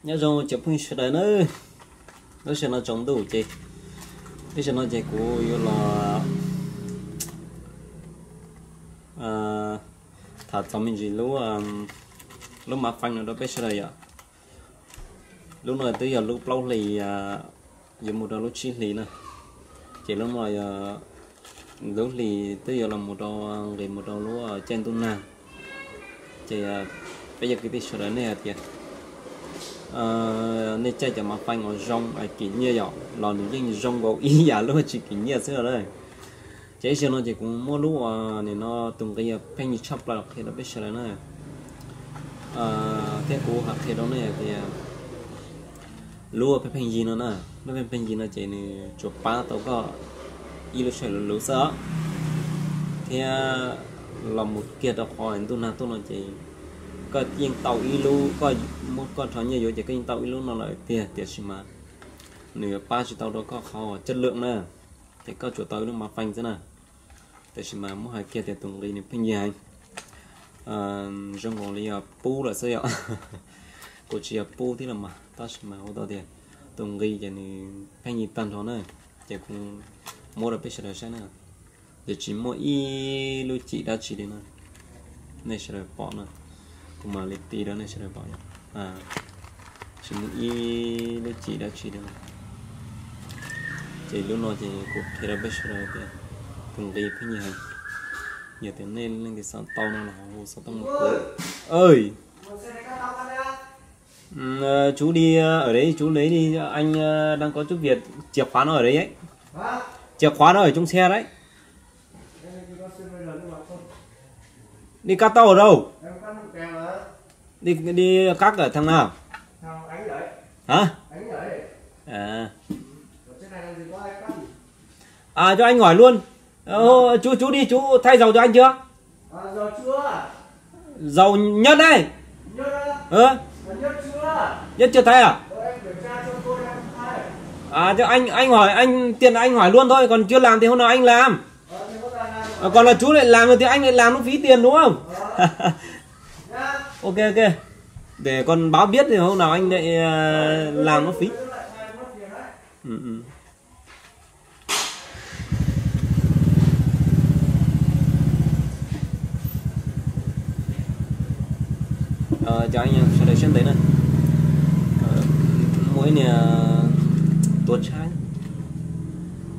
Nyob zoo cov phooj ywg sawv daws na, lub sij hawm no tsaus ntuj ces, lub sij hawm no ces kuv yuav los tham txog me ntsis lub, lub ma feej no rau peb sawv daws yom. Lub no twb yog lub plaub hlis, yuav mus rau lub tsib hlis na. Ces lub no yog lub hlis twb yuav los mus rau, nqis mus rau lub caij ntuj nag. Ces peb cov kwv tij sawv daws nej hais tias nej caij cov ma feej uas zoo kim nyiaj yom los nws yeej zoo nkaus ib yam lub tsis kim nyiaj xwb na. Ces ib zaug no ces kuv muab lub uas nim no tus nqi pheej yig tshaj plaws los qhia rau peb sawv daws na. Thiab kuv hais qhia rau nej hais tias lub pheej pheej yig no na, lub pheej pheej yig no ces nws tsuas pab tau koj ib lub sij hawm luv luv xwb os. Thiab los mus kiag rau qhov ntuj nag tuaj no ces koj yeej tau ib lub, koj muab koj rho nyiaj yuav ces koj yeej tau ib lub no lawm tiag, tiam sis mas nws pab tsis tau rau koj qhov chất lượng na. Ces koj tsuas tau ib lub ma feej xwb na. Tiam sis mas muab hais kiag tias tus nqi nws pheej yig heev, zoo nkaus li yog pub lawm xwb yom. Kuv tsis yog pub thiab los mas, tab sis mas ua tau tias tus nqi ces nws pheej yig tag nrho na. Ces kuv muab rau peb sawv daws saib na. Ces tsis muaj ib lub cim dab tsi li na, nej sawv daws pom na. Kuv mam li tiv rau nej sawv daws pom yom. Tsis muaj ib lub cim dab tsi li na. Ces lub no ces kuv qhia rau peb sawv daws tias tus nqi pheej yig heev. Yog tias nej leej twg xav tau no los hu xov tooj rau kuv. Ơi, chú đi ở đấy, chú lấy đi, anh đang có chút việc, chìa khóa nó ở đấy ấy. Chìa khóa nó ở trong xe đấy. Đi cắt tóc ở đâu? Đi, đi cắt ở thằng nào? Hả? À. À, cho anh hỏi luôn. Ờ, chú, chú đi, chú thay dầu cho anh chưa? Dầu nhất đấy. Ờ? Nhất chưa thay à? À, cho anh, anh hỏi, anh tiện anh hỏi luôn thôi, còn chưa làm thì hôm nào anh làm. Ờ, còn là chú lại làm rồi thì anh lại làm nó phí tiền đúng không? Ok, ok. Để con báo biết thì hôm nào anh lại, ờ, làm nó phí. Ừ, ừ. Cov sawv daws siab ntev na, muaj ib niag tuav tshab,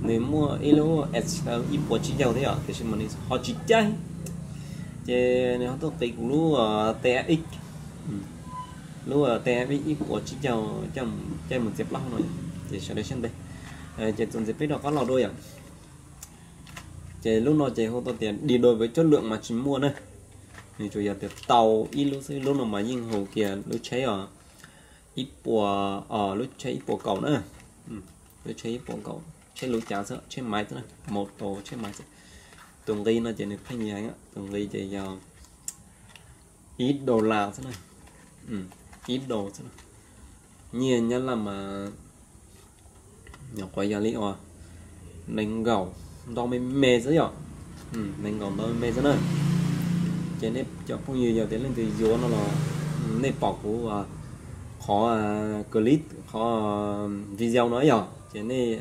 nws muaj ib lub Excel ib puas tsib caug thiab yom, tiam sis mas nws ho tsis caij, ces nws ho tuaj qiv kuv lub TFX, lub TFX ib puas tsib caug, caij mus txiav plaub no, ces sawv daws siab ntev, ces txuas ntxiv peb rov qab los dua yom. Ces lub no ces hu tau tias đi đôi với chất lượng mas tsis muaj na, nws tsuas yog tias tau ib lub xwb, lub no mas yeej hu kiag lub tsheb os, ib puas, lub tsheb ib puas kaum na, lub tsheb ib puas kaum, tsheb luv cav xwb, tsheb maiv xwb na, mauj tau tsheb maiv xwb. Tus nqi no ces nws pheej yig heev, tus nqi ces yog ib dollar xwb na, ib dollar xwb na. Nyiaj Nyab Laj mas nyuam qhuav yog li uas nees nkaum ntau me me xwb yom, nees nkaum ntau me me xwb na. Ces nej cov phooj ywg yog tias leej twg yuav no los nej pom kuv qhov clip, qhov video no yom, ces nej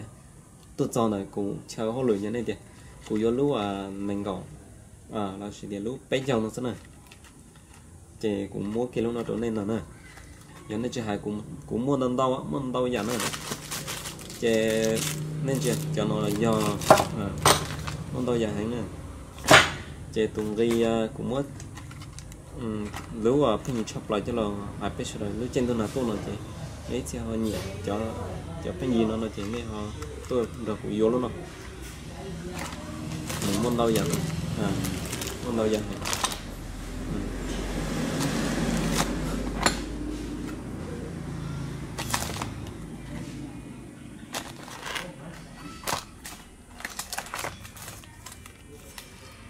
tuaj txog ntawm kuv chaw hauj lwm, yog nej tias kuv yuav lub nees nkaum, lossis tias lub peb caug no xwb na. Ces kuv muab kiag lub no rau nej ntag na. Yog nej tsis hais, kuv muaj ntau ntau, muaj ntau yam na. Ces nej ntsia cov no yog muaj ntau yam heev na. Ces tus nqi kuv muab lub pheej yig tshaj plaws coj los hais peb sawv daws, lub caij ntuj nag tuaj no ces nej ib txhia ho nyiam cov pheej yig no no ces nej ho tuaj nrog kuv yuav lub no. Nws muaj ntau yam, muaj ntau yam heev.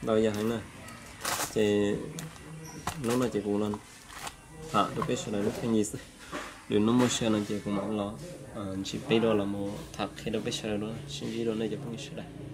Ntau yam heev na. Ces hnub no ces kuv los tham rau peb sawv daws lub pheej yig xwb. Lwm hnub muaj sij hawm no ces kuv mam los ntsib peb dua los mus tham qhia rau peb sawv daws dua, sib ntsib dua nej cov phooj ywg sawv daws.